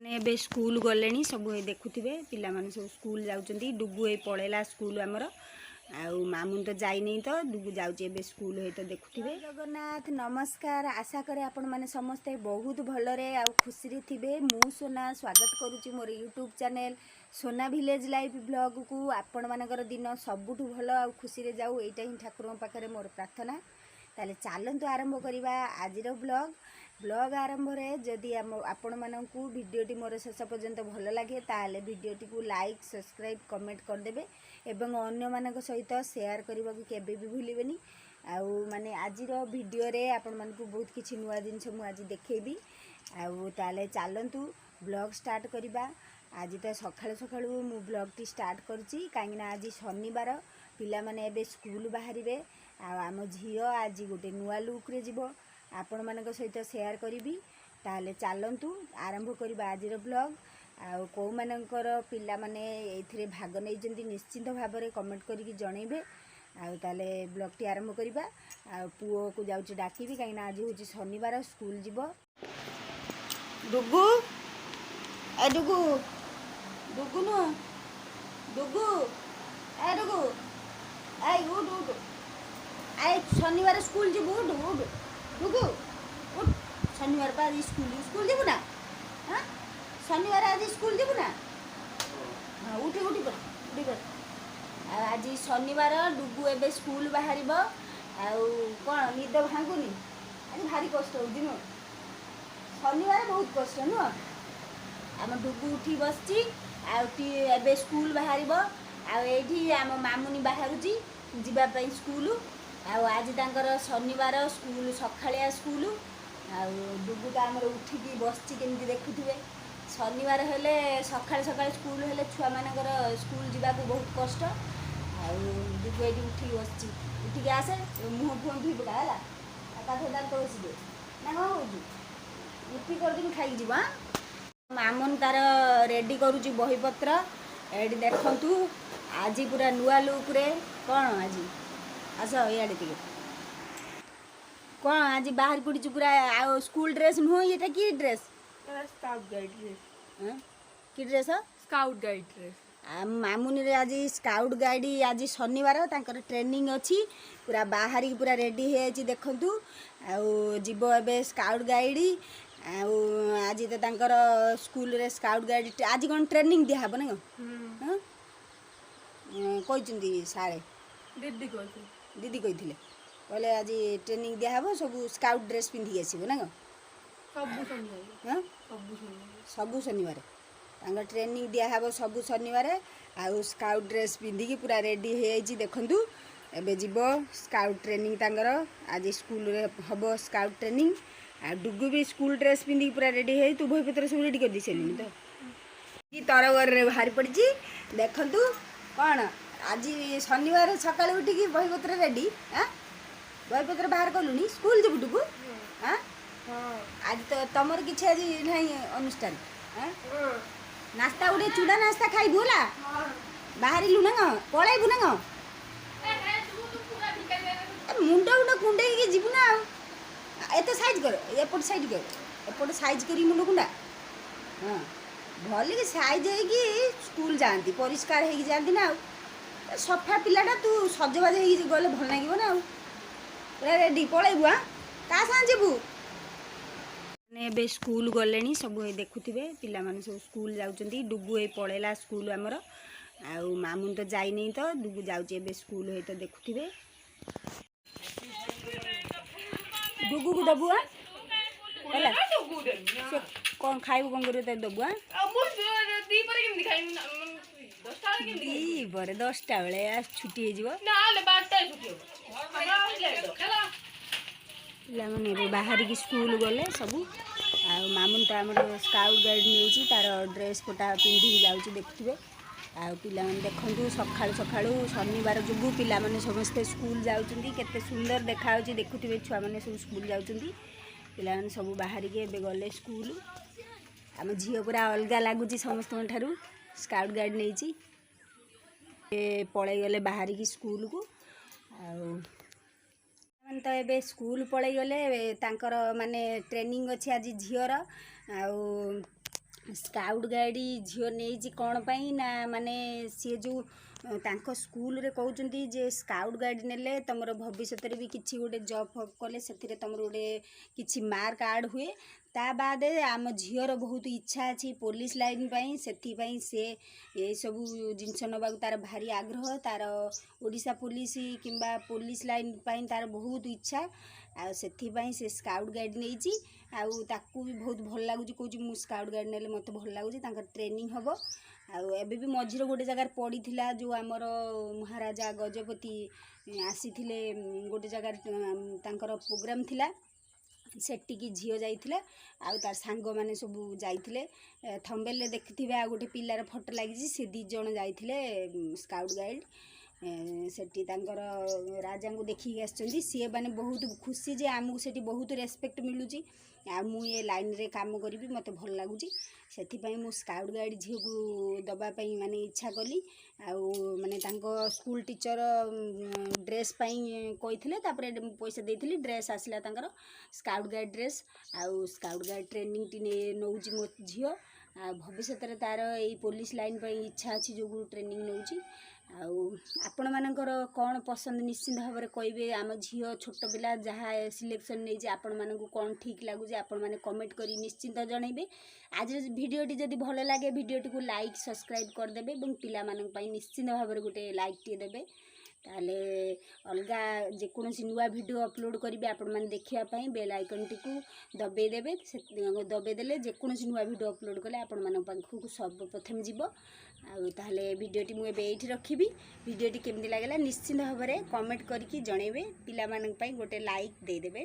ଏବେ ସ୍କୁଲ ଗଲେଣି ସବୁ, ଏଇ ଦେଖୁଥିବେ ପିଲାମାନେ ସବୁ ସ୍କୁଲ ଯାଉଛନ୍ତି। ଡୁଗୁ ଏଇ ପଳେଇଲା ସ୍କୁଲ ଆମର, ଆଉ ମାମୁଁ ତ ଯାଇନି ତ, ଡୁଗୁ ଯାଉଛି ଏବେ ସ୍କୁଲ, ହେଇ ତ ଦେଖୁଥିବେ। ଜଗନ୍ନାଥ, ନମସ୍କାର। ଆଶା କରେ ଆପଣମାନେ ସମସ୍ତେ ବହୁତ ଭଲରେ ଆଉ ଖୁସିରେ ଥିବେ। ମୁଁ ସୋନା ସ୍ୱାଗତ କରୁଛି ମୋର YouTube channel Sona village life ବ୍ଲଗ୍କୁ। ଆପଣମାନଙ୍କର ଦିନ ସବୁଠୁ ଭଲ ଆଉ ଖୁସିରେ ଯାଉ, ଏଇଟା ହିଁ ଠାକୁରଙ୍କ ପାଖରେ ମୋର ପ୍ରାର୍ଥନା। ତାହେଲେ ଚାଲନ୍ତୁ ଆରମ୍ଭ କରିବା ଆଜିର ବ୍ଲଗ୍। ବ୍ଲଗ୍ ଆରମ୍ଭରେ ଯଦି ଆମ ଆପଣମାନଙ୍କୁ ଭିଡ଼ିଓଟି ମୋର ଶେଷ ପର୍ଯ୍ୟନ୍ତ ଭଲ ଲାଗେ, ତାହେଲେ ଭିଡ଼ିଓଟିକୁ ଲାଇକ୍, ସବସ୍କ୍ରାଇବ୍, କମେଣ୍ଟ କରିଦେବେ ଏବଂ ଅନ୍ୟମାନଙ୍କ ସହିତ ସେୟାର କରିବାକୁ କେବେ ବି ଭୁଲିବେନି। ଆଉ ମାନେ ଆଜିର ଭିଡ଼ିଓରେ ଆପଣମାନଙ୍କୁ ବହୁତ କିଛି ନୂଆ ଜିନିଷ ମୁଁ ଆଜି ଦେଖେଇବି। ଆଉ ତାହେଲେ ଚାଲନ୍ତୁ ବ୍ଲଗ୍ ଷ୍ଟାର୍ଟ କରିବା। ଆଜି ତ ସକାଳୁ ସକାଳୁ ମୁଁ ବ୍ଲଗ୍ଟି ଷ୍ଟାର୍ଟ କରୁଛି, କାହିଁକିନା ଆଜି ଶନିବାର, ପିଲାମାନେ ଏବେ ସ୍କୁଲ ବାହାରିବେ ଆଉ ଆମ ଝିଅ ଆଜି ଗୋଟେ ନୂଆ ଲୁକ୍ରେ ଯିବ, ଆପଣମାନଙ୍କ ସହିତ ସେୟାର କରିବି। ତାହେଲେ ଚାଲନ୍ତୁ ଆରମ୍ଭ କରିବା ଆଜିର ବ୍ଲଗ୍। ଆଉ କେଉଁମାନଙ୍କର ପିଲାମାନେ ଏଇଥିରେ ଭାଗ ନେଇଛନ୍ତି, ନିଶ୍ଚିନ୍ତ ଭାବରେ କମେଣ୍ଟ କରିକି ଜଣେଇବେ। ଆଉ ତାହେଲେ ବ୍ଲଗ୍ଟି ଆରମ୍ଭ କରିବା। ଆଉ ପୁଅକୁ ଯାଉଛି ଡାକିବି, କାହିଁକିନା ଆଜି ହେଉଛି ଶନିବାର, ସ୍କୁଲ ଯିବ। ଡୁଗୁ, ଏ ଡୁଗୁ, ଡୁଗୁ ନୁହଁ, ଡୁଗୁ, ଏ ଡୁଗୁ, ଏଇ ଉଠ ଉଠ। I, ଶନିବାର ସ୍କୁଲ ଯିବୁ, ଉଠ ଉଠ ଡୁଗୁ ଉଠ। ଶନିବାର ପା ଆଜି ସ୍କୁଲ, ସ୍କୁଲ ଯିବୁ ନା? ହଁ, ଶନିବାର ଆଜି ସ୍କୁଲ ଯିବୁ ନା? ହଁ, ଉଠି ଉଠି ପଡ଼, ଉଠି ପଡ଼। ଆଉ ଆଜି ଶନିବାର, ଡୁଗୁ ଏବେ ସ୍କୁଲ ବାହାରିବ। ଆଉ କ'ଣ ନିଦ ଭାଙ୍ଗୁନି? ଆଜି ଭାରି କଷ୍ଟ ହେଉଛି ନୁହଁ? ଶନିବାର ବହୁତ କଷ୍ଟ ନୁହଁ? ଆମ ଡୁଗୁ ଉଠି ବସିଛି ଆଉ ଏବେ ସ୍କୁଲ ବାହାରିବ। ଆଉ ଏଇଠି ଆମ ମାମୁନି ବାହାରୁଛି ଯିବା ପାଇଁ ସ୍କୁଲ। ଆଉ ଆଜି ତାଙ୍କର ଶନିବାର ସ୍କୁଲ, ସକାଳିଆ ସ୍କୁଲ। ଆଉ ଡୁଗୁ ତ ଆମର ଉଠିକି ବସିଛି, କେମିତି ଦେଖୁଥିବେ। ଶନିବାର ହେଲେ, ସକାଳେ ସକାଳେ ସ୍କୁଲ ହେଲେ ଛୁଆମାନଙ୍କର ସ୍କୁଲ ଯିବାକୁ ବହୁତ କଷ୍ଟ। ଆଉ ଡୁଗୁ ଏଇଠି ଉଠିକି ବସିଛି। ଉଠିକି ଆସେ, ମୁହଁ ଫୁହଁ ଧୋଇ ପକା ହେଲା, ଆଉ କାଠ ଦାନ୍ତ ବସିଦେ ନା କ'ଣ କହୁଛୁ? ରୁଟି କରିଦେବି, ଖାଇକି ଯିବ। ଆଁ, ମାମୁନ ତାର ରେଡ଼ି କରୁଛି ବହିପତ୍ର। ଏଇଠି ଦେଖନ୍ତୁ, ଆଜି ପୁରା ନୂଆ ଲୁକ୍ରେ। କ'ଣ ଆଜି? ଆସ ଇଆଡ଼େ ଟିକେ। କ'ଣ ଆଜି ବାହାରି ପଡ଼ିଛୁ ପୁରା? ଆଉ ସ୍କୁଲ ଡ୍ରେସ୍ ନୁହଁ, ଏଇଟା କି ଡ୍ରେସ୍? Scout guide dress. କି ଡ୍ରେସ୍? Scout guide dress. ମାମୁନିରେ ଆଜି ସ୍କାଉଟ୍ ଗାଇଡ଼, ଆଜି ଶନିବାର ତାଙ୍କର ଟ୍ରେନିଂ ଅଛି। ପୁରା ବାହାରିକି ପୁରା ରେଡ଼ି ହେଇଯାଇଛି ଦେଖନ୍ତୁ, ଆଉ ଯିବ ଏବେ ସ୍କାଉଟ୍ ଗାଇଡ଼। ଆଉ ଆଜି ତ ତାଙ୍କର ସ୍କୁଲରେ ସ୍କାଉଟ୍ ଗାଇଡ଼ ଆଜି କ'ଣ ଟ୍ରେନିଂ ଦିଆହେବ ନା କ'ଣ? ହଁ, କହିଛନ୍ତି ସାର୍। ଦିଦି କହୁଛି। ଦିଦି କହିଥିଲେ, କହିଲେ ଆଜି ଟ୍ରେନିଂ ଦିଆହେବ, ସବୁ ସ୍କାଉଟ୍ ଡ୍ରେସ୍ ପିନ୍ଧିକି ଆସିବ ନା କ'ଣ? ସବୁ ଶନିବାର। ହଁ। ସବୁ ଶନିବାର। ସବୁ ଶନିବାର ତାଙ୍କ ଟ୍ରେନିଂ ଦିଆହେବ, ସବୁ ଶନିବାର। ଆଉ ସ୍କାଉଟ୍ ଡ୍ରେସ୍ ପିନ୍ଧିକି ପୁରା ରେଡ଼ି ହେଇଯାଇଛି ଦେଖନ୍ତୁ। ଏବେ ଯିବ ସ୍କାଉଟ୍ ଟ୍ରେନିଂ ତାଙ୍କର ଆଜି ସ୍କୁଲରେ ହେବ ସ୍କାଉଟ୍ ଟ୍ରେନିଂ। ଆଉ ଡୁଗୁ ବି ସ୍କୁଲ ଡ୍ରେସ୍ ପିନ୍ଧିକି ପୁରା ରେଡ଼ି ହେଇ, ତୁ ବହିପତ୍ର ସବୁ ରେଡ଼ି କରିଦେଇ ସାରିଲୁଣି ତ? କି ତରବରରେ ବାହାରି ପଡ଼ିଛି ଦେଖନ୍ତୁ। କ'ଣ ଆଜି ଶନିବାର ସକାଳୁ ଉଠିକି ବହିପତ୍ର ରେଡ଼ି? ଆଁ, ବହିପତ୍ର ବାହାର କଲୁଣି? ସ୍କୁଲ ଯିବୁ ଡୁଗୁ? ଆଁ? ହଁ। ଆଜି ତ ତମର କିଛି ଆଜି ନାହିଁ ଅନୁଷ୍ଠାନ? ଆଁ, ନାସ୍ତା ଗୋଟେ ଚୁଡ଼ା ନାସ୍ତା ଖାଇବୁ ହେଲା। ବାହାରିଲୁ ନା କ'ଣ? ପଳେଇବୁ ନା କ'ଣ? ଏ ମୁଣ୍ଡ ମୁଣ୍ଡ କୁଣ୍ଡେଇକି ଯିବୁ ନା? ଆଉ ଏତେ ସାଇଜ୍ କର, ଏପଟ ସାଇଜ୍ କର, ଏପଟ ସାଇଜ୍ କରିକି ମୁଣ୍ଡ କୁଣ୍ଡା। ହଁ, ଭଲିକି ସାଇଜ୍ ହେଇକି ସ୍କୁଲ ଯାଆନ୍ତି, ପରିଷ୍କାର ହେଇକି ଯାଆନ୍ତି ନା। ଆଉ ଏ ସଫା ପିଲାଟା ତୁ, ସଜବାଜ ହେଇକି ଗଲେ ଭଲ ଲାଗିବ ନା। ଆଉ ପୁରା ରେଡ଼ି, ପଳେଇବୁ? ଆଁ, କାହା ସାଙ୍ଗେ ଯିବୁ? ଏବେ ସ୍କୁଲ ଗଲେଣି ସବୁ, ଏଇ ଦେଖୁଥିବେ ପିଲାମାନେ ସବୁ ସ୍କୁଲ ଯାଉଛନ୍ତି। ଡୁଗୁ ଏଇ ପଳେଇଲା ସ୍କୁଲ ଆମର, ଆଉ ମାମୁଁ ତ ଯାଇନି ତ, ଡୁଗୁ ଯାଉଛି ଏବେ ସ୍କୁଲ, ହେଇ ତ ଦେଖୁଥିବେ। ଡୁଗୁକୁ ଦବୁ ଆ ହେଲା, ସେ କ'ଣ ଖାଇବୁ, କ'ଣ କରିବୁ, ତାକୁ ଦବୁ। ଆ। ଆଉ ମୁଁ 2 ପରେ କେମିତି ଖାଇବି? 10ଟା ବେଳେ କେମିତି? 2 ପରେ 10ଟା ବେଳେ ଛୁଟି ହେଇଯିବ। ନା ହେଲେ 12ଟାରେ ଛୁଟି ହବ। ପିଲାମାନେ ଏବେ ବାହାରିକି ସ୍କୁଲ ଗଲେ ସବୁ। ଆଉ ମାମୁନ ତ ଆମର ସ୍କାଉଟ୍ ଗାଇଡ଼ ନେଇଛି, ତାର ଡ୍ରେସ୍ ପଟା ପିନ୍ଧିକି ଯାଉଛି ଦେଖୁଥିବେ। ଆଉ ପିଲାମାନେ ଦେଖନ୍ତୁ, ସକାଳୁ ସକାଳୁ ଶନିବାର ଯୋଗୁଁ ପିଲାମାନେ ସମସ୍ତେ ସ୍କୁଲ ଯାଉଛନ୍ତି, କେତେ ସୁନ୍ଦର ଦେଖାଯାଉଛି ଦେଖୁଥିବେ। ଛୁଆମାନେ ସବୁ ସ୍କୁଲ ଯାଉଛନ୍ତି। ପିଲାମାନେ ସବୁ ବାହାରିକି ଏବେ ଗଲେ ସ୍କୁଲ। ଆମ ଝିଅ ପୁରା ଅଲଗା ଲାଗୁଛି ସମସ୍ତଙ୍କ ଠାରୁ, ସ୍କାଉଟ୍ ଗାଇଡ଼ ନେଇଛି। ଏ ପଳେଇଗଲେ ବାହାରିକି ସ୍କୁଲକୁ। ଆଉ ମାନେ ତ ଏବେ ସ୍କୁଲ ପଳେଇଗଲେ, ତାଙ୍କର ମାନେ ଟ୍ରେନିଂ ଅଛି ଆଜି ଝିଅର। ଆଉ ସ୍କାଉଟ୍ ଗାଇଡ଼ ଝିଅ ନେଇଛି କ'ଣ ପାଇଁ ନା, ମାନେ ସିଏ ଯେଉଁ ତାଙ୍କ ସ୍କୁଲରେ କହୁଛନ୍ତି ଯେ ସ୍କାଉଟ୍ ଗାଇଡ଼ ନେଲେ ତୁମର ଭବିଷ୍ୟତରେ ବି କିଛି ଗୋଟେ ଜବ୍ ଫବ୍ କଲେ ସେଥିରେ ତୁମର ଗୋଟେ କିଛି ମାର୍କ ଆଡ଼୍ ହୁଏ। ତା ବାଦେ ଆମ ଝିଅର ବହୁତ ଇଚ୍ଛା ଅଛି ପୋଲିସ ଲାଇନ୍ ପାଇଁ। ସେଥିପାଇଁ ସେ ଏସବୁ ଜିନିଷ ନେବାକୁ ତାର ଭାରି ଆଗ୍ରହ। ତାର ଓଡ଼ିଶା ପୋଲିସ କିମ୍ବା ପୋଲିସ ଲାଇନ୍ ପାଇଁ ତାର ବହୁତ ଇଚ୍ଛା। ଆଉ ସେଥିପାଇଁ ସେ ସ୍କାଉଟ୍ ଗାଇଡ଼ ନେଇଛି। ଆଉ ତାକୁ ବି ବହୁତ ଭଲ ଲାଗୁଛି। କହୁଛି, ମୁଁ ସ୍କାଉଟ୍ ଗାଇଡ଼ ନେଲେ ମୋତେ ଭଲ ଲାଗୁଛି। ତାଙ୍କର ଟ୍ରେନିଂ ହେବ। ଆଉ ଏବେ ବି ମଝିରେ ଗୋଟେ ଜାଗାରେ ପଡ଼ିଥିଲା, ଯେଉଁ ଆମର ମହାରାଜା ଗଜପତି ଆସିଥିଲେ, ଗୋଟେ ଜାଗାରେ ତାଙ୍କର ପ୍ରୋଗ୍ରାମ୍ ଥିଲା। ସେଠିକି ଝିଅ ଯାଇଥିଲା ଆଉ ତାର ସାଙ୍ଗମାନେ ସବୁ ଯାଇଥିଲେ। ଥମ୍ବନେଲରେ ଦେଖିଥିବେ, ଆଉ ଗୋଟେ ପିଲାର ଫଟୋ ଲାଗିଛି। ସେ ଦୁଇ ଜଣ ଯାଇଥିଲେ ସ୍କାଉଟ୍ ଗାଇଡ଼। ସେଠି ତାଙ୍କର ରାଜାଙ୍କୁ ଦେଖିକି ଆସିଛନ୍ତି। ସିଏ ମାନେ ବହୁତ ଖୁସି ଯେ ଆମକୁ ସେଠି ବହୁତ ରେସପେକ୍ଟ ମିଳୁଛି ଆଉ ମୁଁ ଏ ଲାଇନ୍ରେ କାମ କରିବି, ମୋତେ ଭଲ ଲାଗୁଛି। ସେଥିପାଇଁ ମୁଁ ସ୍କାଉଟ୍ ଗାଇଡ଼ ଝିଅକୁ ଦେବା ପାଇଁ ମାନେ ଇଚ୍ଛା କଲି। ଆଉ ମାନେ ତାଙ୍କ ସ୍କୁଲ ଟିଚର ଡ୍ରେସ୍ ପାଇଁ କହିଥିଲେ। ତାପରେ ମୁଁ ପଇସା ଦେଇଥିଲି, ଡ୍ରେସ୍ ଆସିଲା ତାଙ୍କର ସ୍କାଉଟ୍ ଗାଇଡ଼ ଡ୍ରେସ୍। ଆଉ ସ୍କାଉଟ୍ ଗାଇଡ଼ ଟ୍ରେନିଂଟି ନେଉଛି ମୋ ଝିଅ। ଆଉ ଭବିଷ୍ୟତରେ ତାର ଏଇ ପୋଲିସ ଲାଇନ୍ ପାଇଁ ଇଚ୍ଛା ଅଛି ଯୋଗୁଁ ଟ୍ରେନିଂ ନେଉଛି। ଆଉ ଆପଣମାନଙ୍କର କ'ଣ ପସନ୍ଦ, ନିଶ୍ଚିନ୍ତ ଭାବରେ କହିବେ। ଆମ ଝିଅ ଛୋଟ ପିଲା ଯାହା ସିଲେକ୍ସନ୍ ନେଇଛି, ଆପଣମାନଙ୍କୁ କ'ଣ ଠିକ୍ ଲାଗୁଛି, ଆପଣମାନେ କମେଣ୍ଟ କରି ନିଶ୍ଚିନ୍ତ ଜଣାଇବେ। ଆଜିର ଭିଡ଼ିଓଟି ଯଦି ଭଲ ଲାଗେ, ଭିଡ଼ିଓଟିକୁ ଲାଇକ୍, ସବସ୍କ୍ରାଇବ୍ କରିଦେବେ ଏବଂ ପିଲାମାନଙ୍କ ପାଇଁ ନିଶ୍ଚିନ୍ତ ଭାବରେ ଗୋଟେ ଲାଇକ୍ଟିଏ ଦେବେ। ତାହେଲେ ଅଲଗା ଯେକୌଣସି ନୂଆ ଭିଡ଼ିଓ ଅପଲୋଡ଼ କରିବେ, ଆପଣମାନେ ଦେଖିବା ପାଇଁ ବେଲ୍ ଆଇକନ୍ଟିକୁ ଦବେଇ ଦେବେ। ସେ ଦବେଇ ଦେଲେ ଯେକୌଣସି ନୂଆ ଭିଡ଼ିଓ ଅପଲୋଡ଼ କଲେ ଆପଣମାନଙ୍କ ପାଖକୁ ସର୍ବପ୍ରଥମେ ଯିବ। ଆଉ ତାହେଲେ ଭିଡ଼ିଓଟି ମୁଁ ଏବେ ଏଇଠି ରଖିବି। ଭିଡ଼ିଓଟି କେମିତି ଲାଗିଲା, ନିଶ୍ଚିନ୍ତ ଭାବରେ କମେଣ୍ଟ କରିକି ଜଣାଇବେ। ପିଲାମାନଙ୍କ ପାଇଁ ଗୋଟେ ଲାଇକ୍ ଦେଇଦେବେ।